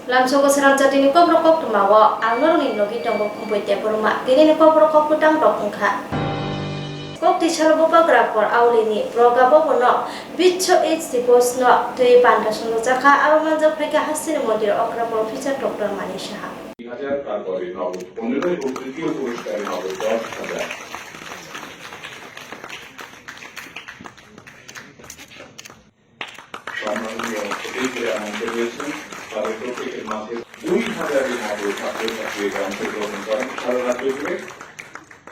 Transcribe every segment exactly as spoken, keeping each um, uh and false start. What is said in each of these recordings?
Lamsogo Srang Jatini Kokborok koktwmao ang norokni logi tongo Khumpui Debbarma. Tinini kokborok kok kwtang rok wngkha. Kok twi salo bubagra khor Aulini Proga Bhabono Biswa AIDS Divos no twi panda swngjak kha, aro manjak phaikha hasteni montri okra Professor Doctor Manik Saha. দুই হাজার তারপরে নগদ পনেরো এবং তৃতীয় পুরস্কারে নগদ দশ হাজার। সম্মাননীয় অতিথিরা মঞ্চে রয়েছেন, তাদের প্রত্যেকের মাঝে দুই হাজারের মতো ছাত্রছাত্রীরা অংশগ্রহণ করেন সারা রাজ্য জুড়ে।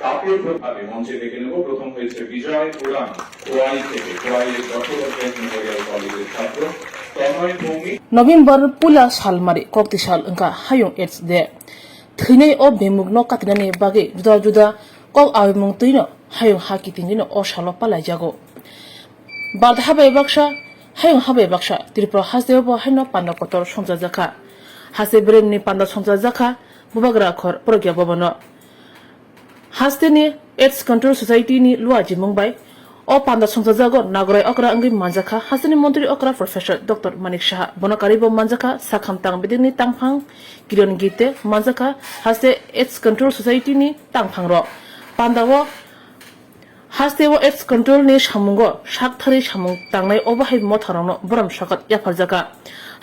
কাপড় প্রভাবে মঞ্চে ডেকে নেব, প্রথম হয়েছে বিজয় উরাং, খোয়াই থেকে, খোয়াইয়ের দশরথ মেমোরিয়াল কলেজের ছাত্র তনয় Bhowmik. November puila salmari kokti sal wngkha Hayung AIDS Day. Thwinai o bemukno katinani bagwi juda juda kok awimung twino hayung ha kitingino o salo palaijago. Bard habai baksa, hayung habai baksa, Tripura hasteo bo haino panda kotor songchajakha. Haste beremni panda songchajakha, bubagra khor Pragya Bhabono. Hasteni AIDS Control Society ni luajimung bai o panda songchajago nagrai okra wngwi manjakha hasteni montri okra Professor Doctor Manik Saha. Bono karwi bo manjakha sakham tang bidingni tangphang Kiron Gite, manjakha haste AIDS Control Society ni tangphangrok. Pandao Hasteo AIDS control ni samungo sak thari samung tangnai obo hai motharokno borom sokat yapharjakha.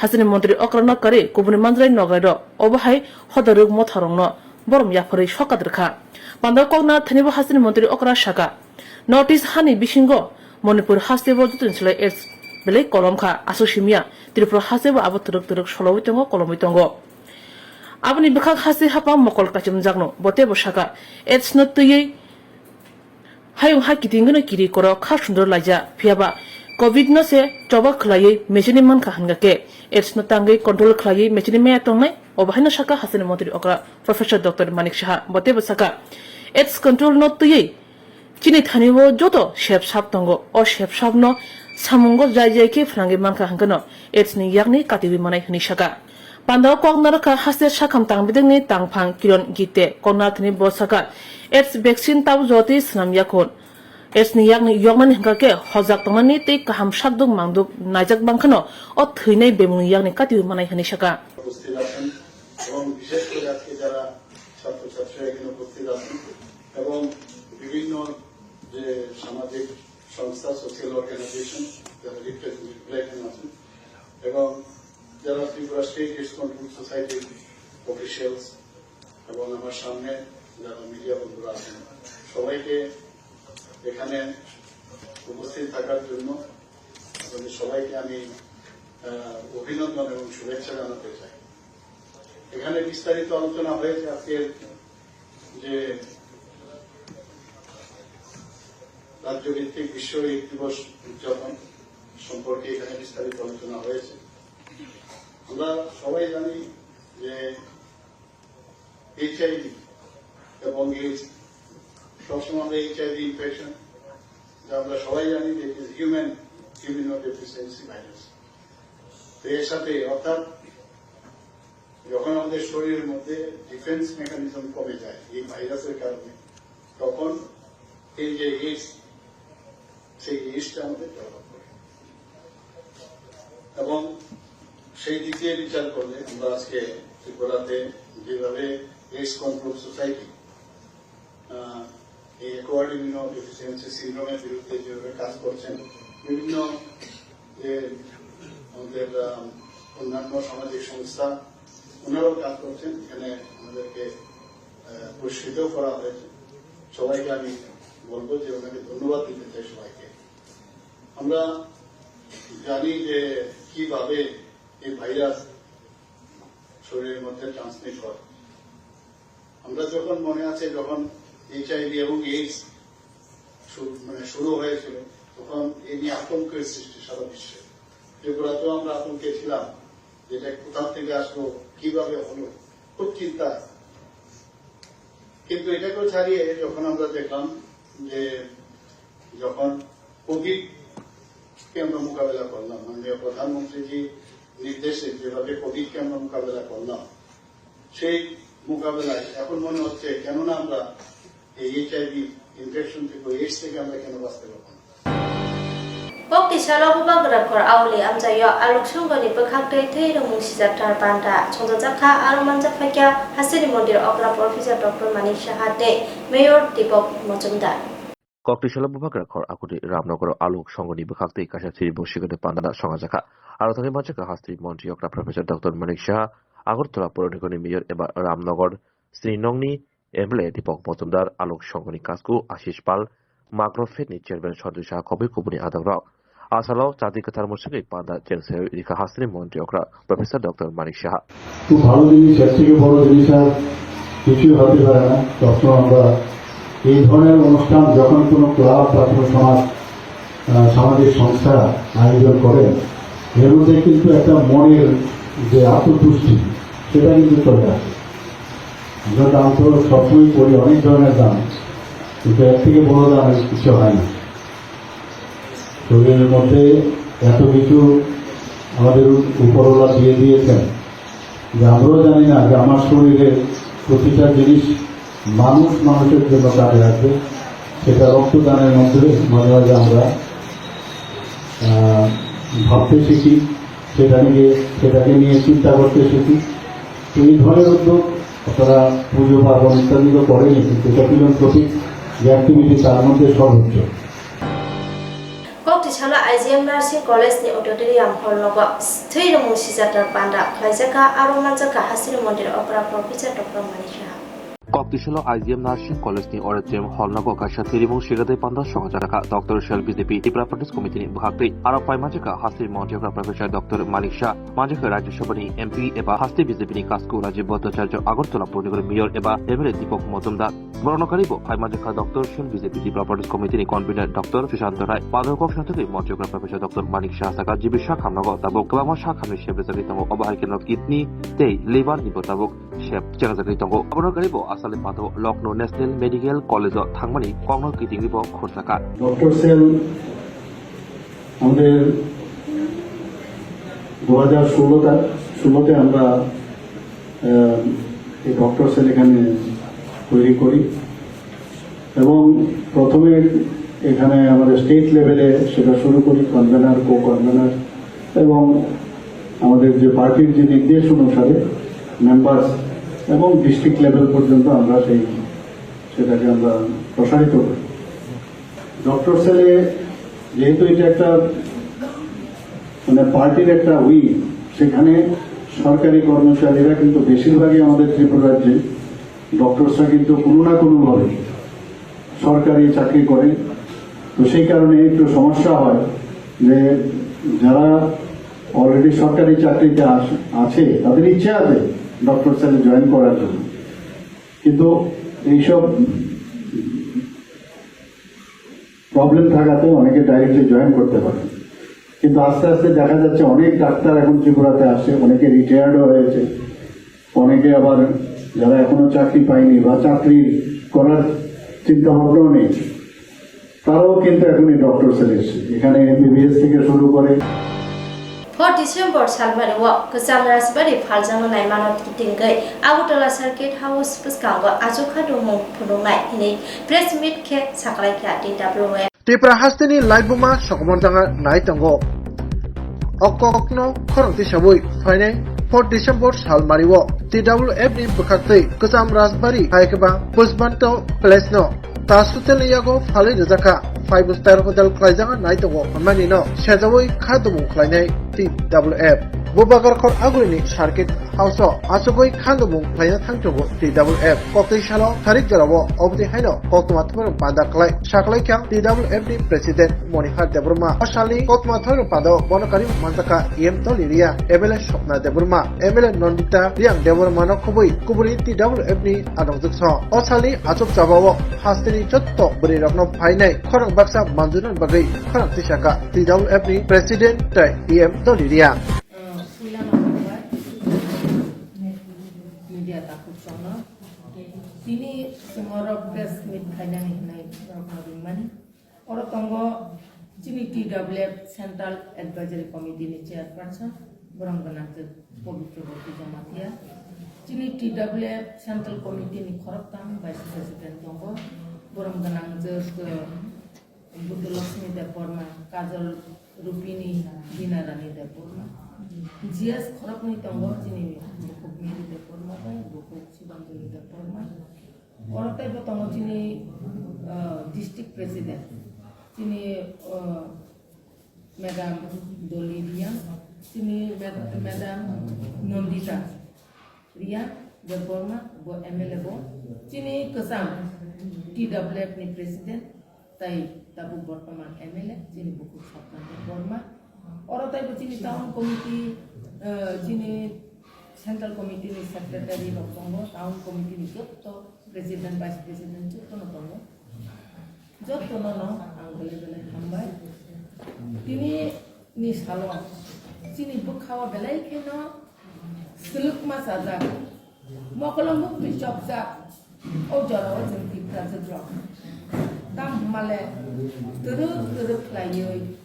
Hasteni montri okrano karwi kubuni manjrai nograirok obo hai hodarok motharokno borom yapharwi sokat rwkha. Panda kokna thanibo hasteni montri okra saka, North East hani bisingo Manipur hasteo jotoni slai AIDS belai kolom kha, aswk simiya Tripura hasteo abo twrwk twrwk solowi tongo, kolomwi tongo. Aboni bwkhak haste hapang mokol kaichomjakno botebo saka, AIDS no twiwi Hayung ha kitingino kiri koro kha sundor laija, phiyaba covid no se choba khwlaiwi mechini mankha hwnkha khe, AIDS no tangwi control khwlaiwi mechini maya tongnai, obo haino saka hasteni montri okra Professor Doctor Manik Saha. Botebo saka, AIDS control no twiwi chini thani o joto sep sap tongo, o sep sap no samungo jai jai khe phwnangwi mankha hwnkhe no AIDS ni yakni katiwi manai hwnwi saka. Pandao kok narwkha haste sakham tang bidingni tangphang Kiron Gite. Kok narwkthani bo saka, AIDS vaccine tabo jotwi swnam yakhun. AIDS ni yakni yoknani hwnkha khe hojak tongnani tei kaham sakduk mangduk naijak bangkhano o thwinai bemungni yakni katiwi manai hwnwi saka. উপস্থিত আছেন এবং বিশেষ করে আজকে যারা ছাত্রছাত্রীরা এখানে উপস্থিত আছেন এবং বিভিন্ন যে সামাজিক সংস্থা, সোশ্যাল অর্গানাইজেশন, যারা রিপ্রেজেন্টেটিভরা এখানে আছেন এবং যারা ত্রিপুরা স্টেট এইডস কন্ট্রোল সোসাইটির অফিসিয়ালস এবং আমার সামনে যারা মিডিয়া বন্ধুরা আছেন, সবাইকে এখানে উপস্থিত থাকার জন্য আপনাদের সবাইকে আমি, আহ, অভিনন্দন এবং শুভেচ্ছা জানাতে চাই। এখানে বিস্তারিত আলোচনা হয়েছে আজকের যে রাজ্যভিত্তিক বিশ্ব এইডস দিবস উদযাপন সম্পর্কে এখানে বিস্তারিত আলোচনা হয়েছে। আমরা সবাই জানি যে এইচআইভি এবং এইডস, সবসময় আমরা এইচআইভি ইনফেকশন, যা আমরা সবাই জানি যে it is human immunodeficiency virus. তো এর সাথে অর্থাৎ যখন আমাদের শরীরের মধ্যে ডিফেন্স মেকানিজম কমে যায় এই ভাইরাসের কারণে, তখন এই যে এইডস, সেই এইডসটা আমাদের ডেভেলপ করে। এবং সেই দিক দিয়ে বিচার করলে আমরা আজকে ত্রিপুরাতে যেভাবে এইডস কন্ট্রোল সোসাইটি, আহ, এই অ্যাকোয়ার্ড ইমিউনো ডেফিসিয়েন্সি সিনড্রোমের বিরুদ্ধে যেভাবে কাজ করছেন, বিভিন্ন যে আমাদের, আহ, অন্যান্য সামাজিক সংস্থা, ওনারাও কাজ করছেন, এখানে আমাদেরকে, আহ, পুরস্কৃতও করা হয়েছে। সবাইকে আমি বলবো যে ওনাকে ধন্যবাদ দিতে চাই সবাইকে। আমরা জানি যে কিভাবে এই ভাইরাস শরীরের মধ্যে ট্রান্সমিট হয়। আমরা যখন মনে আছে, যখন এইচআইভি এবং এইডস শুরু, মানে শুরু হয়েছিল, তখন এই নিয়ে আতঙ্কের সৃষ্টি সারা বিশ্বে। ত্রিপুরাতেও আমরা আতঙ্কে ছিলাম যে এটা কোথা থেকে আসলো, কিভাবে হলো, খুব চিন্তা। কিন্তু এটাকেও ছাড়িয়ে যখন আমরা দেখলাম যে যখন কোভিড কে আমরা মোকাবেলা করলাম, মাননীয় প্রধানমন্ত্রীজি নির্দেশে যেভাবে কোভিড কে আমরা মোকাবেলা করলাম, সেই মোকাবেলায় এখন মনে হচ্ছে কেননা আমরা এই এইচআইভি ইনফেকশন থেকে, এইডস থেকে আমরা কেন বাঁচতে পারবো না। Kokti salo Bubagra khor auli amchaio Alok Songoni bwkhaktwi thwi rwngmung sijaktar panda chongjajak kha, aro manjak phaikha hasteni mondir okra Professor Doctor Manik Saha tei Mayor Deepak Majumdar. Kokti salo Bubagra khor akuni Ramnagar Alok Songoni bwkhaktwi kaisa thwi rwngmung sijaktar panda songajakha, aro thangwi manjak kha hasteni mondir okra Professor Doctor Manik Saha, Agartala Puranikoni Mayor eba Ramnagar Srinongni M L A Deepak Majumdar, Alok Songoni Kasku Ashish Pal, Macro Fed ni Chairman Santosh Saha khobwi kubuni adongrok. Asalo chati kwthar musungwi panda chengsawi rikha hasteni montri okra Professor Doctor Manik Saha. খুব ভালো জিনিস, এর থেকে বড় জিনিস আর কিছুই হতে পারে না। সবসময় আমরা এই ধরনের অনুষ্ঠান যখন কোনো ক্লাব বা কোনো সমাজ, আহ, সামাজিক সংস্থা আয়োজন করে, এর মধ্যে কিন্তু একটা মনের যে আত্মতুষ্টি, সেটা কিন্তু চলে আসে। আমরা দান তো সবসময় করি, অনেক ধরনের দান, কিন্তু এর থেকে বড় দান আর কিছু হয় না। শরীরের মধ্যে এত কিছু আমাদের উপরওয়ালা দিয়ে দিয়েছেন যে আমরাও জানি না যে আমার শরীরে প্রতিটা জিনিস মানুষ মানুষের জন্য কাজে আসবে। সেটা রক্তদানের মধ্যে মাঝে মাঝে আমরা, আহ, ভাবতে শিখি, সেটা নিয়ে, সেটাকে নিয়ে চিন্তা করতে শিখি। তো এই ধরনের উদ্যোগ আপনারা পুজো পার্বণ ইত্যাদি তো করেনি, কিন্তু এটা ফিলান্থ্রপিক যে অ্যাক্টিভিটি তার মধ্যে সর্বোচ্চ। Kokti salo I G M Nursing College ni auditorium hall nogo thwi rwngmung sijaktar panda khlaijak kha, aro manjak kha hasteni mondir okra Professor Doctor Manik Saha. Kokti salo I G M Nursing College ni auditorium hall nogo kaisa thwi rwngmung sijaktar panda songajakha Doctor Sel B J P Tipra Pradesh Committee ni bwkhaktwi, aro pai manjak kha hasteni mondir okra Professor Doctor Manik Saha, manjak kha Rajya Sabha ni M P eba haste B J P ni Kasku Rajiv Bhattacharya, Agartala Puranikoni Mayor eba M L A Deepak Majumdar. Borokno karibo phai manjakha Doctor Sel B J P Tipra Pradesh Committee ni convener Doctor Sushant Rai, padokok sathakwi montriokra Professor Doctor Manik Saha saka, G B sakhamnogo tabuk kwbangma sakhamni sep rwjagwi tongo, obo hai kheno kidney tei liver nibo tabuk sep chengjagwi tongo. Abono karibo asale pato Lucknow National Medical College o thangmani kokno kitingribo khurjakha. Doctor cell আমাদের দু হাজার ষোলোতে ষোলোতে আমরা আহ, এই doctor sell এখানে তৈরি করি এবং প্রথমে এখানে আমাদের স্টেট লেভেলে সেটা শুরু করি, কনভেনার, কো কনভেনার এবং আমাদের যে পার্টির যে নির্দেশ অনুসারে মেম্বার্স এবং ডিস্ট্রিক্ট লেভেল পর্যন্ত আমরা সেই সেটাকে আমরা প্রসারিত করি। ডক্টর সেলে যেহেতু এটা একটা মানে পার্টির একটা উইং, সেখানে সরকারি কর্মচারীরা কিন্তু বেশিরভাগই আমাদের ত্রিপুরা রাজ্যে ডক্টরসরা কিন্তু কোনো না কোনোভাবে সরকারি চাকরি করে। তো সেই কারণে একটু সমস্যা হয় যে যারা অলরেডি সরকারি চাকরিতে আস- আছে, তাদের ইচ্ছে আছে ডক্টর সেলে জয়েন করার জন্য, কিন্তু এইসব প্রবলেম থাকাতে অনেকে ডাইরেক্টলি জয়েন করতে পারেন। কিন্তু আস্তে আস্তে দেখা যাচ্ছে অনেক ডাক্তার এখন ত্রিপুরাতে আসে, অনেকে রিটায়ার্ডও হয়েছে, অনেকে আবার যারা এখনো চাকরি পায়নি বা চাকরি করার চিন্তা ভাবনাও নেই, তারাও কিন্তু এখন এই ডক্টর সেলে এসছে। এখানে এমবিবিএস থেকে শুরু করে Four December salmari o kwcham Rajbari phaljakna naimano kitingwi Agartala Circuit House bwskango achukha dongmung phunuknai hinwi press meet khe saklaikha T W F. Tripura hasteni laibuma sokomorjanga nai tongo. O kokno khorang tisabwi phainai four December salmari o T W F ni bwkhaktwi kwcham Rajbari hai khe ba Pushpanto Place no Taj Hotel ni yago phalwi rwjakha, five star hotel khlaijak nai tongo hwnmani no sejawi kha dubung khlainai T W F. Bubagra khor agulini Circuit House o achugwi kha dubung khlaina thang tongo T W F. Koktwi salo tarik jorao oboni haino koktwma thumrok panda khlai saklai kha T W F ni President Monihar Debbarma. O salni koktwma thumrok panda bono kari manjakha E M Doliria, M L A Swapna Debbarma, M L A Nandita Reang Debbarma no khobwi kubuni T W F ni adongjwk song. O salni achuk chabao hasteni jotto bwrwi rokno phainai khorang baksa manjuna bagwi khorang tisaka T W F ni President tei E M Doliria. Media takhuk chwngno tini chwngno press meet khainani hinwi rokno ringmani. Oro tongo chini T W F Central Advisory Committee ni Chairperson, borom gwnangjwk Pabitra Bharti Jamatia. Chini T W F Central Committee ni khoroktham Vice President tongo, borom gwnangjwk, eh, Buddha Lakshmi Debbarma, Kajal Rupini Dinarani Debbarma, G S khoroknwi tongo, chini bukhuk Mary Debbarma bai bukhuk Sibanjali Debbarma. Oro teibo tongo chini, ah, district president, chini, ah, Madam Doli Riang, chini Mad-, Madam Nandita Riang Debbarma, bo M L A bo, chini kwcham T W F ni president, tai tabuk bortoman M L A, chini bukhuk Satnam Debbarma. Oro teibo chini town committee, eh, chini central committee ni secretary rok tongo, town committee ni jotto president, vice president jotto no tongo. Jotto no no ang belai belai hambai. Tini ni salo chini bwkha o belai kheno swlwkma chajak, mokolo muktwi chopjak, o jora o chwng Tiprajwk rok. Tamo hwnmale twrwk twrwk khlaiwi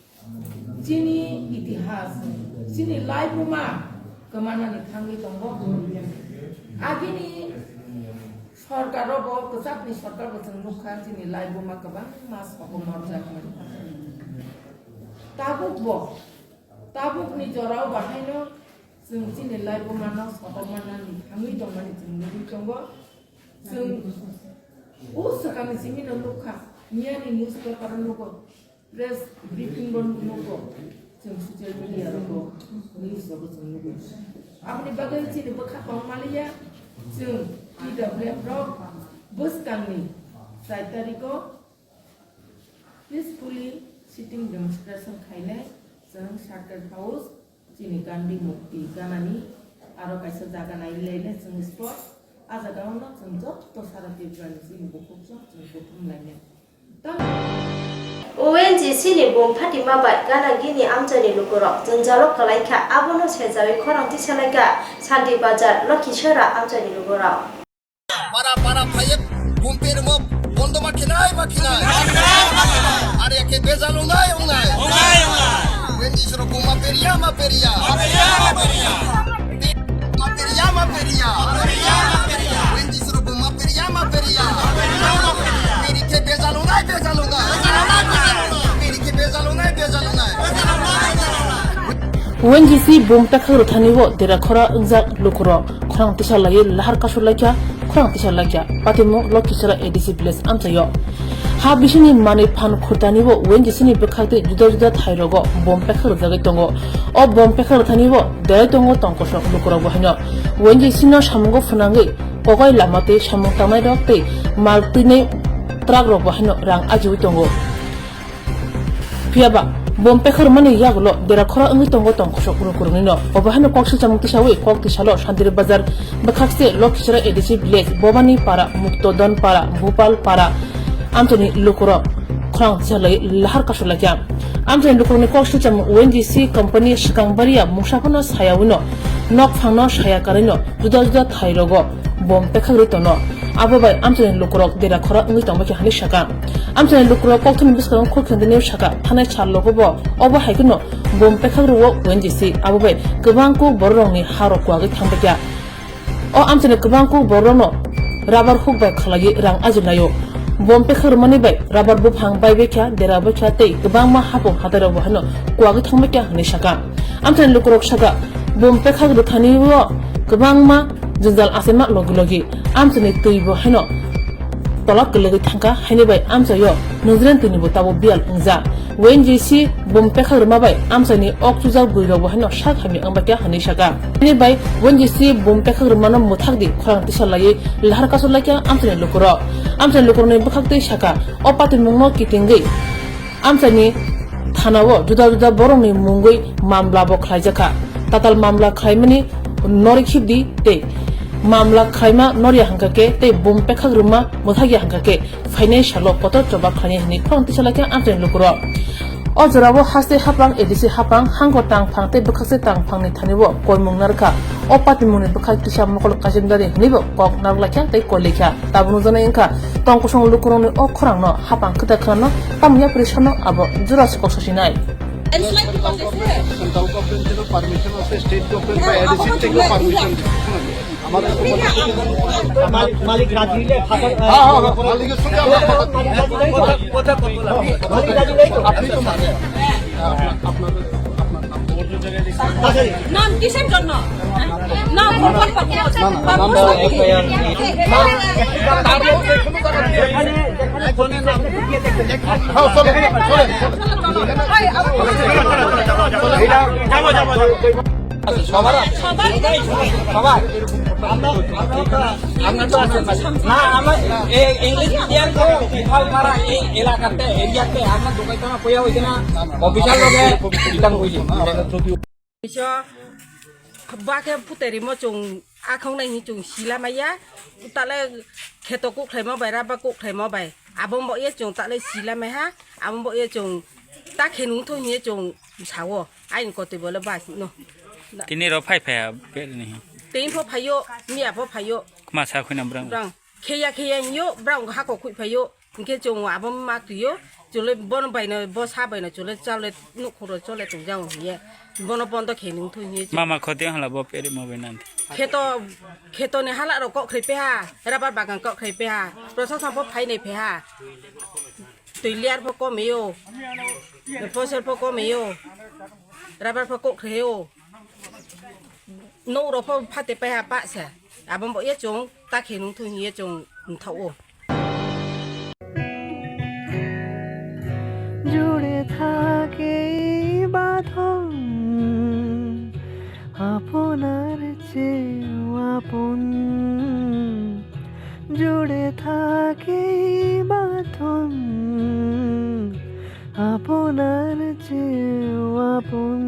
chini itihas, chini laibuma kwmanani thangwi tongo. Agini sorkar o bo, kwchakni sorkar bo chwng nukha chini laibuma kwbangma sokomorjakmani. Tabuk bo, tabukni jorao bahaino chwng chini laibumano sokomornani thangwi tongmani chwng nugwi tongo. Chwng o swkangni simino nukha, miyani newspaper o nugo, press briefing bo nugo, chwng social media rogo news rogo chwng nugo. Aboni bagwi chini bwkha tong maliya, chwng T W F rok bwskangni char tariko peacefully sitting demonstration khainai chwng Circuit House, chini Gandhi Murti ganani aro kaisa jaga nai lainai chwng spot. A jaga o no chwng jotto sara Tripura ni chini bukhuk chwng chwng kuthum lainai. Tam- O N G C ni bum phatima bai gana gini amchaini lukurok jwnjalo kwlaikha, abono sejawi khorang tisalaikha Santi Bazar, Lokhisora amchaini lukurok. Para para phayek bumpir mo bondo ma khinai ma khinai. Are ke bezalo nai ongnai. Wendy sro buma peria ma peria. Ma peria ma peria. Wendy sro buma peria ma peria. Meri ke bezalo nai bezalo nai. Meri ke bezalo nai bezalo nai. O N G C bum pekhak rwthani o dera khora wngjak lukurok khorang tisa laiwi lahar kasur laikha, khorang tisa laikha. Patimung Lokhisora A D C village amchaio. Ha bisingni manwi phan khurtani o O N G C ni bwkhak tei juda juda thai rogo bom pekhak rwjagwi tongo. O bom pekhak rwthani o derai tongo tongkosong lukurok bo haino. O N G C no samungo phwnangwi kokai lama tei samung tangnai rok tei mal twinai truck rok bo haino rang ajiwi tongo. Phiya ba, bom pekhar mani yagulo dera khora wngwi tongo tongkosok lukuroknino. Obo haino kok swchamung tisawi kok tisalo Sandiri Bazar bwkhakse Lokhisora A D C village, Bobani Para, Mukto Don Para, Bhupal Para, amchaini lukurok khorang tisalai lahar kasulaikha. Amchaini lukurokni kok swchamung O N G C company swkang baria mungsa phano sayawino, nok phangno saya karaino, juda juda thai rogo bom pekhak rwi tono. Abo bai amchaini lukurok dera khora wngwi tongma khe hinwi saka. Amchaini lukurok kokthumni bwskango khuk khendini saka, thanai sal logo bo obo hai kheno bom pekhak rwo O N G C, abo bai kwbang kuk bororokni harok kwagwi thangbaikha. O amchaini kwbang kuk bororokno rubber hook bai khalaiwi rang ajinaio. Bom pekhak rwmani bai rubber buphang baibaikha, dera baikha tei kwbangma hapung hatairokbo haino kwagwi thangbaikha hinwi saka. Amchaini lukurok saka, bom pekhak rwthani o kwbangma jwngjal achaima logi logi amchaini twi bo haino tola kwlwgwi thangkha, haini bai amchaio nujren twini bo tabuk biyal wngja. O N G C bom pekhak rwma bai amchaini ok chujak bwrwi rok bo haino sak hamya wngbaikha hinwi saka. Haini bai O N G C bom pekhak rwmano mwthak di khorang tisa laiwi lahar kasur laikha amchaini lukurok. Amchaini lukurokni bwkhak twi saka, o patimungno kitingwi amchaini thanao juda juda borokni mungwi mamla bo khlaijakha. Tatal mamla khlaimani nori khibdi tei mamla khlaima norya hwnkha khe tei bom pekhak rwma mwthakya hwnkha khe phainai salo kotor choba khlainai hinwi khorang tisa laikha amchaini lukurok. O jorao haste hapang, A D C hapang, hango tangphang tei bwkhakse tangphangni thanio koimung narwkha. O patimungni bwkhak kisa mokol kaichimdari hinwibo kok narwk laikha tei koi laikha. Tabuk nukjaknai wngkha, tongkosong lukurokni o khorangno hapang kwtal khwnano tamo yapri sano abo jora se kok sosinai. Central government-o permission ase, state government ba A D C theke permission দিছে। মালিক, মালিক রাজি হইলে ফাঁকা, হ্যাঁ, হ্যাঁ, হ্যাঁ, মালিকের সঙ্গে আমরা কথা, মালিক রাজি হইলে তো, মালিক রাজি হইলে তো। আপনি তো মালিক। নাম কিসের জন্য? নাম ভোটার পাসপোর্ট। না, আমরা এই ইংলিশ মিডিয়াম তো বিশালপাড়া এই এলাকাতে, এরিয়াতে আমরা দোকান তো না কইয়া হইছে না, অফিসার লগে বিতাং কইছে। Bisa ba khe phutarimo chwng akhong nai hi chwng sila maya, tale kheto kok khlaimo bai, raba kok khlaimo bai, abo bo ye chwng tale sila mai ha, abo bo ye chwng ta khe nung thung hi chwng sao, ain kotwi bole ba no. Tini ro phai phai ha beri ni hi. Tei pho phaio, miya pho phaio. Kma sa khwina brang. Brang. Kheya kheya hinyo, brang hako khui phaio. Hinkhe chwng abo ma twiyo, chwle bono baino, bo sa baino chwle chole nukhoro chole tongjago hiye. Bono bondo khe nung thung hiye. Mama khoti hala bo peri mo bai nan. Kheto, kheto ni hala ro kok khrei peha, rabar bagan kok khrei peha. Prosa sampo phai nei peha. Twi liar pho kom eyo. Poisor pho kom eyo. Rabar pho kok khrei o. Nok rok pho phate paiha pa se. Abo bo ye chwng ta khe nung thung ye chwng mthao. জুড়ে থাকে এই বাঁধন, আপনার চেয়েও আপন। জুড়ে থাকে এই বাঁধন, আপনার চেয়েও আপন,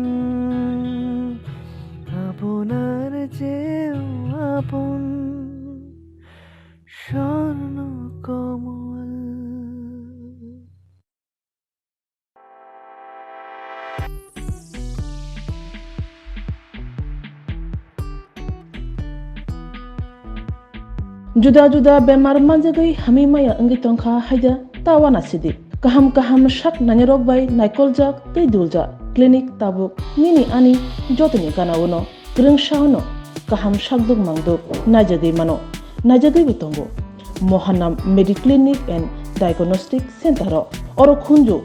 আপনার চেয়েও আপন। স্বর্ণ কমল। Juda juda bemar manjagwi hamwi maya wngwi tongkha haida ta uanasidi. Kaham kaham sak nainarok bai naikoljak tei duljak clinic tabuk nini ani jotoni gana-o no kwrwngsa-o no kaham sakduk mangduk naijagwi mano, naijagwibo tongo. Mohanam Mediclinic and Diagnostic Center-o oro khunju,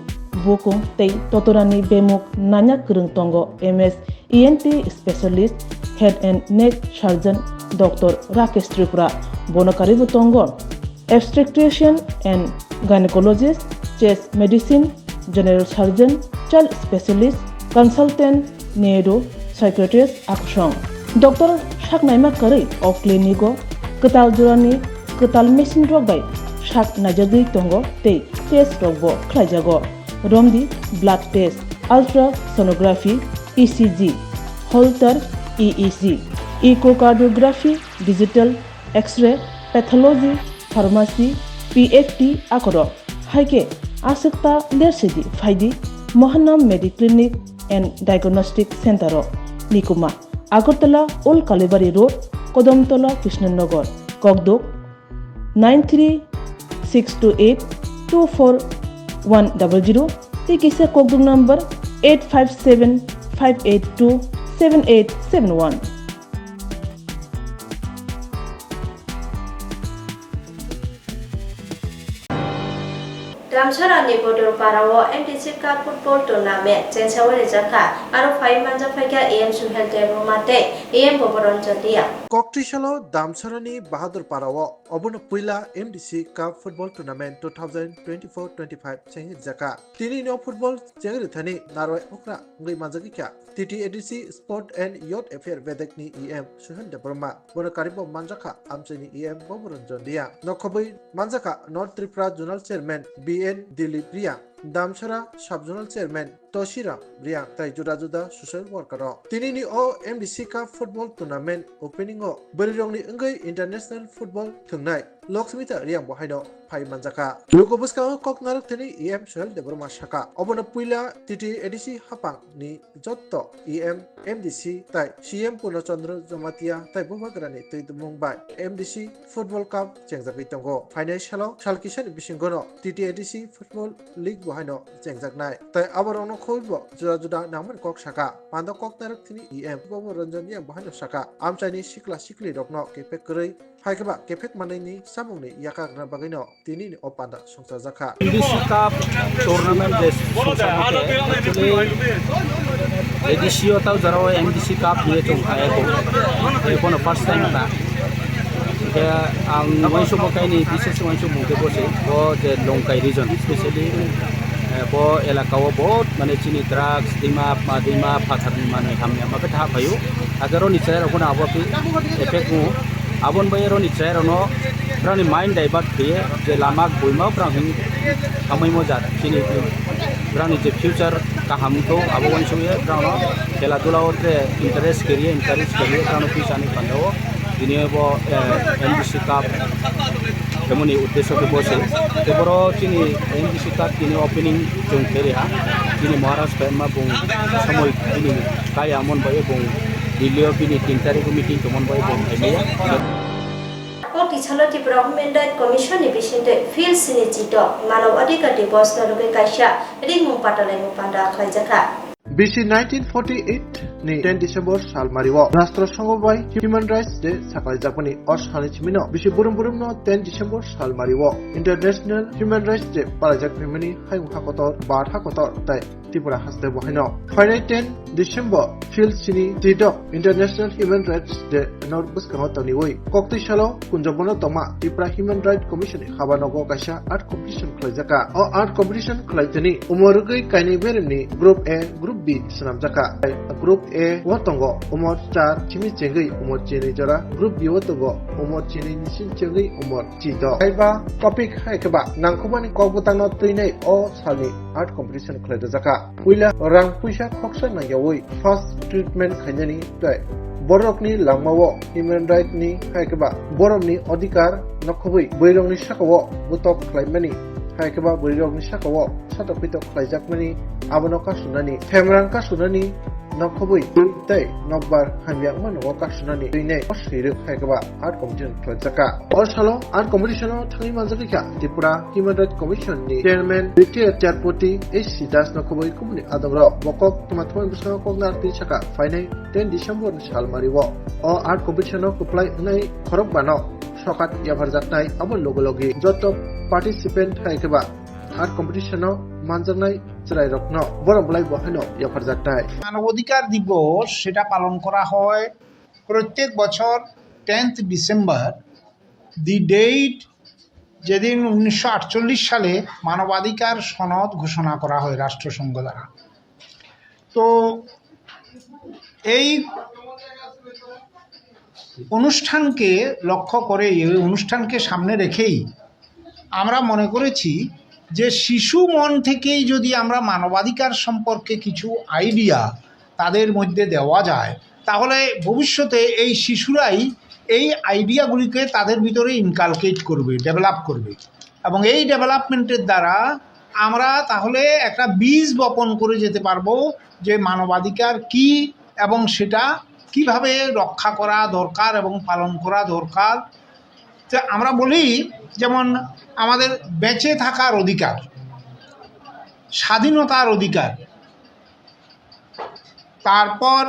bukung tei totorani bemuk nanya kwrwng tongo M S E N T specialist, head and neck surgeon Doctor Rakesh Tripura, bono karwibo tongo obstetrician and gynecologist, chest medicine, general surgeon, child specialist, consultant, neuro psychiatrist akusong. Doctor sak naima karwi o clinic-o kwtal jorani kwtal machine rok bai sak naijagwi tongo tei test rokbo khlaijago. Romdi blood test, ultrasonography, E C G, Holter E E G, echocardiography, digital X-ray, pathology, pharmacy, P F T akorok. Hai khe aswk ta lersidi phaidi Mohanam Mediclinic and Diagnostic Center-o, Nikuma, Agartala, Old Kalibari Road, Kodamtola, Krishnanagar, Kokduk, nine three six two eight two four one double zero tei kisa kokduk number eight five seven five eight two seven eight seven one. Damsarani Bodorpara-o M D C Cup Football Tournament chengsawi rijak kha, aro phai manjak phaikha A M Suhel Debbarma tei A M Boboranjan Reang. Koktwi salo Damsarani Bahadurpara-o obono puila M D C Cup Football Tournament two thousand twenty-four twenty-five chengwi rijak kha. Tini no football chengwi rithani narwai okra wngwi manjagwi kha. T T A D C Sport and Youth Affair bedekni E M Suhel Debbarma, bono karwibo manjakha amchaini E M Boboranjan Reang, nokhobwi manjakha North Tripura Zonal Chairman B N Dilip Reang, Damsara Sub Zonal Chairman Tosiram Reang tei juda juda social worker rok. Tinini o M D C Cup Football Tournament opening o bwrwirokni wngwi international football thwngnai Loksmita Reang bo haino phai manjakha. Luku bwskango kok narwk thani E M Suhel Debbarma sakha, obono puila T T A D C haphang ni jotto E M, M D C tai C M Purna Chandra Jamatia tai bubagrani twi tumung bai M D C Football Cup chengjagwi tongo. Phainai salo sal kisani bisingono T T A D C Football League bo haino chengjaknai. Tai aborokno khobwibo juda juda nangmani kok sakha. Pando kok narwk thani E M Boboranjan Reang bo haino sakha, amchaini sikla siklirokno kepek kwrwi Hai khe ba kephek manwini chamungni yakakna bagwino tinini o panda songchajakha. M D C Cup tournament je songchakha khe, actually A D C o tau jora o M D C Cup hiye chwng kha eko. Ekono first time kha. Khe ang uansukma kainwi bises uansukmung khe bo se, bo je Longkai region, specially, eh, bo elaka o bahut mane chini drugs, dima, ma dima, phatharni manwi hamya ma khe tha phaio. Hakhe roni chwrai rok phano abo khe effect wngo. Aboni bagwi roni chwrai rokno brani mind divert khaiye je lama buima brang hwn hamwi mo jat chini brani je future kaham wngkho abo uansukye brangno khela dula o tre interest khaiye, encourage khaiye brangno future ni panda o tini bo, eh, M D C Cup Hemoni uddesho khe bo se. Tei boro chini M D C Cup tini opening chwng khe reha. Chini Maharaj Khaima bung somoi bini kaya mon bai bung Delhi o bini tin tarikh o meeting tongmon bai bung khaimaya. Kok tisalo Tripura Human Rights Commission ni bisingtwi Phil Sini Chito Manav Adhikar Dibosh no rwgwi kaisa ringmung patalaimung panda khlaijakha. Bisi nineteen forty-eight ni ten December salmario Rashtra Sangha bai Human Rights Day saklaijakmani o salni simino bisi burum burumno ten December salmario International Human Rights Day palaijak phaimani hayung hakotor, bar hakotor tei Tripura haste bo haino. Phainai ten December Phil Sini Chito International Human Rights Day no bwskango toniwi koktwi salo Kunjabano tongma Tripura Human Rights Commission ni habanogo kaisa art competition khlaijakha. O art competition khlaitoni umor rwgwi kainwi beremni Group A, Group B swnamjakha. Group A o tongo umor char simi chengwi umor chinwi jora, Group B o tongo umor chinwi ni simi chengwi umor chito. Haiba topic hai khe ba nangkukmani kokbwtangno twinai o salni art competition khlaijakha. Puila rang puisa khoksa nangyawi first treatment khainani tei borokni langmao human right ni hai khe ba borokni odhikar nokhobwi bwrwirokni sakao butok khlaimani hai khe ba bwrwirokni sakao satok pitok khlaijakmani abono kasunani, themrang kasunani nokhobwi tei nokbar hamya wngmano kasunani twinai o swirwk hai khe ba art competition khlaijakha. O salo art competition o thangwi manjak kha Tripura Human Rights Commission ni Chairman retired Chayapati H C Das no khobwi kubuni adongrok bo kok tuma thumani bwskango kok narwkni saka phainai ten December ni salmario o art competition o kwplai wngnai khorokbano sokat yapharjaknai abo logi logi joto participant hai khe ba art competition o manjaknai chwrairokno borok belai bo haino yapharjaknai. মানবাধিকার দিবস সেটা পালন করা হয় প্রত্যেক বছর tenth December, দি ডেট যেদিন উনিশশো আটচল্লিশ সালে মানবাধিকার সনদ ঘোষণা করা হয় রাষ্ট্রসংঘ দ্বারা। তো এই অনুষ্ঠানকে লক্ষ্য করে, এই অনুষ্ঠানকে সামনে রেখেই আমরা মনে করেছি যে শিশু মন থেকেই যদি আমরা মানবাধিকার সম্পর্কে কিছু আইডিয়া তাদের মধ্যে দেওয়া যায়, তাহলে ভবিষ্যতে এই শিশুরাই এই আইডিয়াগুলিকে তাদের ভিতরে ইনকালকেট করবে, ডেভেলপ করবে। এবং এই ডেভেলপমেন্টের দ্বারা আমরা তাহলে একটা বীজ বপন করে যেতে পারবো যে মানবাধিকার কি এবং সেটা কিভাবে রক্ষা করা দরকার এবং পালন করা দরকার। তো আমরা বলি, যেমন আমাদের বেঁচে থাকার অধিকার, স্বাধীনতার অধিকার, তারপর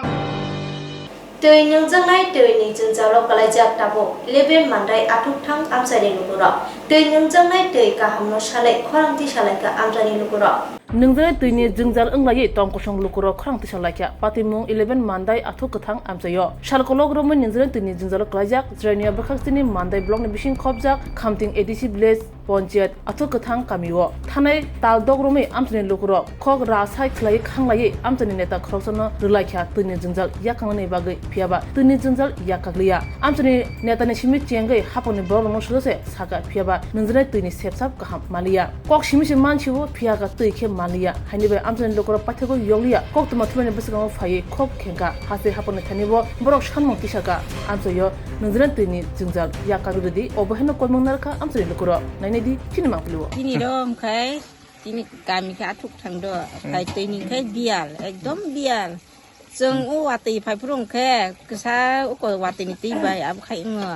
twi nwngjaknai twi ni jwngjalo kwlaijak tabuk eleven Mandai Athukthang amchaini lukurok. Twi nwngjaknai twi kahamno sanai khorang tisalaikha amchaini lukurok. Nwngjaknai twi ni jwngjal wnglaiwi tong kosong lukurok khorang tisalaikha patimung eleven Mandai Athukthang amchaio. Sal kolok romwi nwngjaknai twi ni jwngjalo kwlaijak Chwrainiya bwkhak chini Mandai block ni bising khopjak Khamting A D C village Ponchayat Athukthang kamio thanai tal dok romwi amchaini lukurok khok rasai khlaiwi khanglaiwi amchaini neta khoroksano rwlaikha twini jwngjal yakangnani bagwi, phiyaba twini jwngjal yakakliya. Amchaini netani simi chengwi haphangni borokrokno sujase sakha, phiyaba nwngjaknai twini sepsap kaham manliya. Kok simi se mansibo, phiyaka twi khe manliya. Haini bai amchaini lukurok paithakgwi yokliya, koktwma thumnaini bwskango phaiwi khok khengkha. Haste haphangni thani bo borok sanmung tisakha. Amchaio nwngjaknai twini jwngjal yakagwi rwdi, obo haino koimung narwkha amchaini lukurok. Nainai di chini mangpili o. Chini ro wngkhai, chini kami khe Athukthang do, khai twi ni khai biyal, ekdom biyal. Chwng o watwi phai phuru wngkhe kwsa uko watwi ni twi bai abo khai wngo.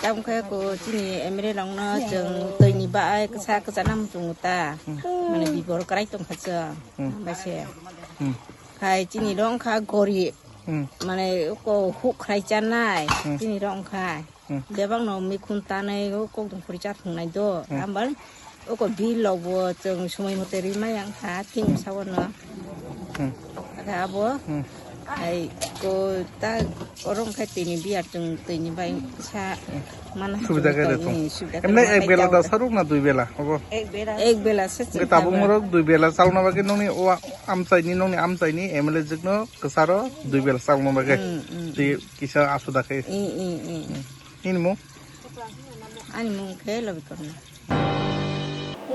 Tamo khe ko chini M L A rokno chwng twi ni bai kwsa kwsa nang chwng ta. Mane bibor kwrai tongkha chwng. Bai se. Khai chini ro wngkha gorib. Mane uko huk khwlai chanai. Chini ro wngkha. Hmm. Bebak no mikhun tanai o kok dong khori cha thung nai do. Hmm. Ambar oko bill rok bo chwng somoi mote ri maya wngkha, tin Hmm. sabono. Hmm. Ake abo Hmm. ai ko ta oro wngkha tini biyar chwng tini bai sa Hmm. mana Subida chwng khe tong, rw thung. Hmm, subida Emne khe ek bela da tong. Saruk na dui bela obo? Ek bela. Ek bela se Hwnkhe chwng tabuk kha ba. Norok dui bela chalna bagwi nongni o amchaini, nongni amchaini M L A jwkno kwcharo dui bela chalna bagwi. Hmm, hmm, Twi hmm. Kisa asuda khe. Hmm, hmm, hmm. Hmm. Nini mung? Ani mung khe Lobi Korma.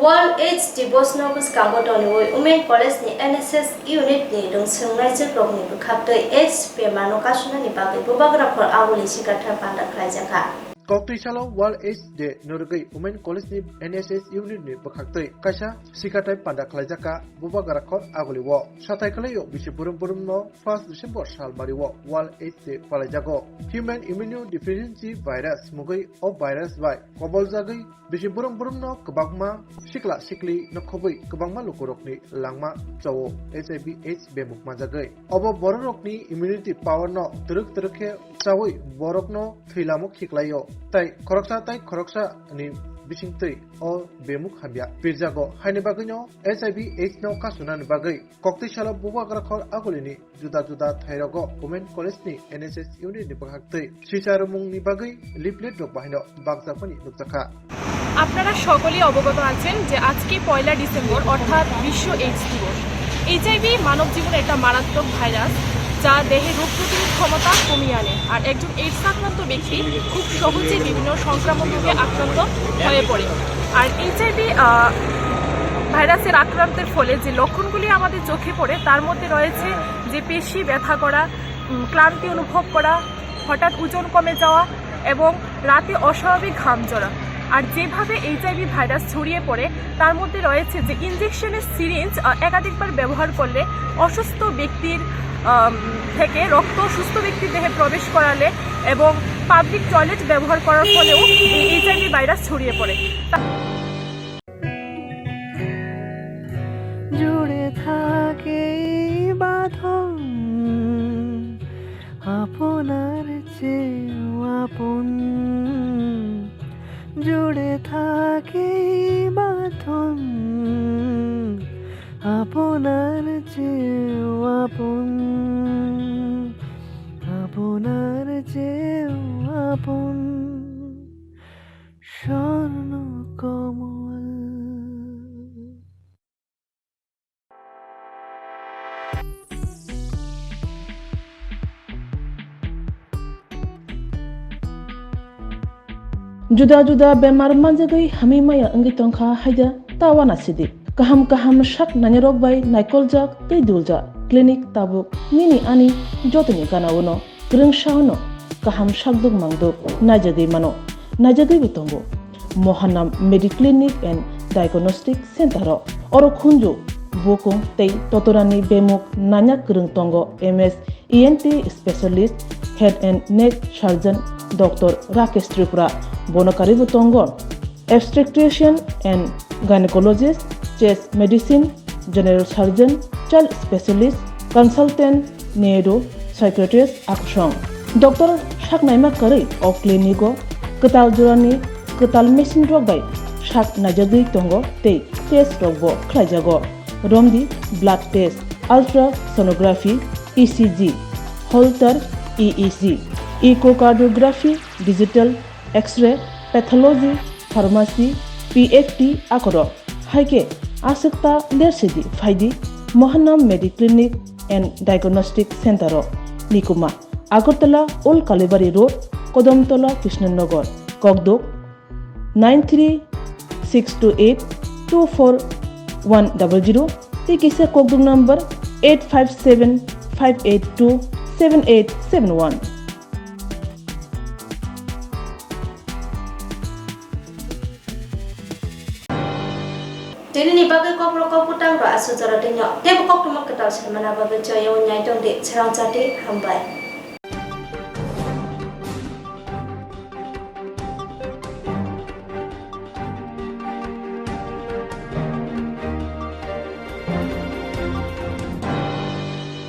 World AIDS Divorce no bwskango toniwi Women College ni N S S unit ni rwngswngnaichwk rokni bwkhaktwi AIDS bemar no kasunani bagwi bubagra khor aguli sikatha panda khlaijakha. Koktwi salo World AIDS Day no rwgwi Women College ni N S S unit ni bwkhaktwi kaisa sikatai panda khlaijakha bubagra khor aguli o. Satai kwlai o bisi burum burum no first December salmari o World AIDS Day palaijago. Human Immunodeficiency Virus mugwi o virus bai koboljagwi bisi burum burum no kwbangma sikla sikli no khobwi kwbangma lukurokni langma chao H I V AIDS bemuk manjagwi. Obo bororokni immunity power no twrwk twrwk khe chawi borokno thwilamo khiklaio. Tai khoroksa tai khoroksa ni bisingtwi o bemuk hamya pirjago. Haini bagwino H I V AIDS no kasunani bagwi koktwi salo bubagra khor agulini juda juda thairogo Women College ni N S S unit ni bwkhaktwi sisa rwmungni bagwi leaflet rok bahaino bakjakmani nukjakha. আপনারা সকলেই অবগত আছেন যে আজকে পয়লা ডিসেম্বর অর্থাৎ বিশ্ব এইডস দিবস। এইচআইভি মানব জীবনের একটা মারাত্মক ভাইরাস, যা দেহে রোগ প্রতিরোধ ক্ষমতা কমিয়ে আনে। আর একজন এইডস আক্রান্ত ব্যক্তি খুব সহজেই বিভিন্ন সংক্রামক রোগে আক্রান্ত হয়ে পড়ে। আর এইচআইভি, আহ, ভাইরাসের আক্রান্তের ফলে যে লক্ষণগুলি আমাদের চোখে পড়ে, তার মধ্যে রয়েছে যে পেশি ব্যথা করা, উম, ক্লান্তি অনুভব করা, হঠাৎ ওজন কমে যাওয়া এবং রাতে অস্বাভাবিক ঘাম ঝরা। আর যেভাবে এইচআইভি ভাইরাস ছড়িয়ে পড়ে, তার মধ্যে রয়েছে যে ইনজেকশনের সিরিঞ্জ, আহ, একাধিকবার ব্যবহার করলে অসুস্থ ব্যক্তির, আম, থেকে রক্ত সুস্থ ব্যক্তির দেহে প্রবেশ করালে এবং পাবলিক টয়লেট ব্যবহার করার ফলেও এই এইচআইভি ভাইরাস ছড়িয়ে পড়ে। তা- জুড়ে থাকে এই বাঁধন আপনার চেয়েও আপন। জুড়ে থাকে এই বাঁধন আপনার চেয়েও আপন, আপনার চেয়েও আপন। স্বর্ণ কমল। Juda juda bemar manjagwi hamwi maya wngwi tongkha haida ta uanasidi. Kaham kaham sak nainarok bai naikoljak tei duljak clinic tabuk nini ani jotoni gana-o no. Kwrwngsa-o no kaham sakduk mangduk naijagwi mano, naijagwibo tongo. Mohanam Mediclinic and Diagnostic Center-o. Oro khunju, bukung tei totorani bemuk nanya kwrwng tongo M S E N T specialist, head and neck surgeon Doctor Rakesh Tripura. Bono karwibo tongo obstetrician and gynecologist, chest medicine, general surgeon, child specialist, consultant, neuro, psychiatrist, akusong. Doctor sak naima kwrwi o clinic-o kwtal jorani kwtal machine rok bai sak naijagwi tongo tei test rok bo khlaijago. Romdi blood test, ultrasonography, E C G, Holter E E G, echocardiography, digital X-ray, pathology, pharmacy, P F T akorok. Hai khe aswk ta lersidi phaidi Mohanam Mediclinic and Diagnostic Center-o. Nikuma, Agartala Old Kalibari Road, Kodomtola, Krishnanagar, Kokduk, nine three six two eight two four one double zero, tei kisa Kokduk number eight five seven five eight two seven eight seven one. Tini ni bagwi kokro kok bwtang rw aswk jora twi no teibo koktwma kwtal sai mana bagwi chaya o nyai tong di, chwrang chati, hambai.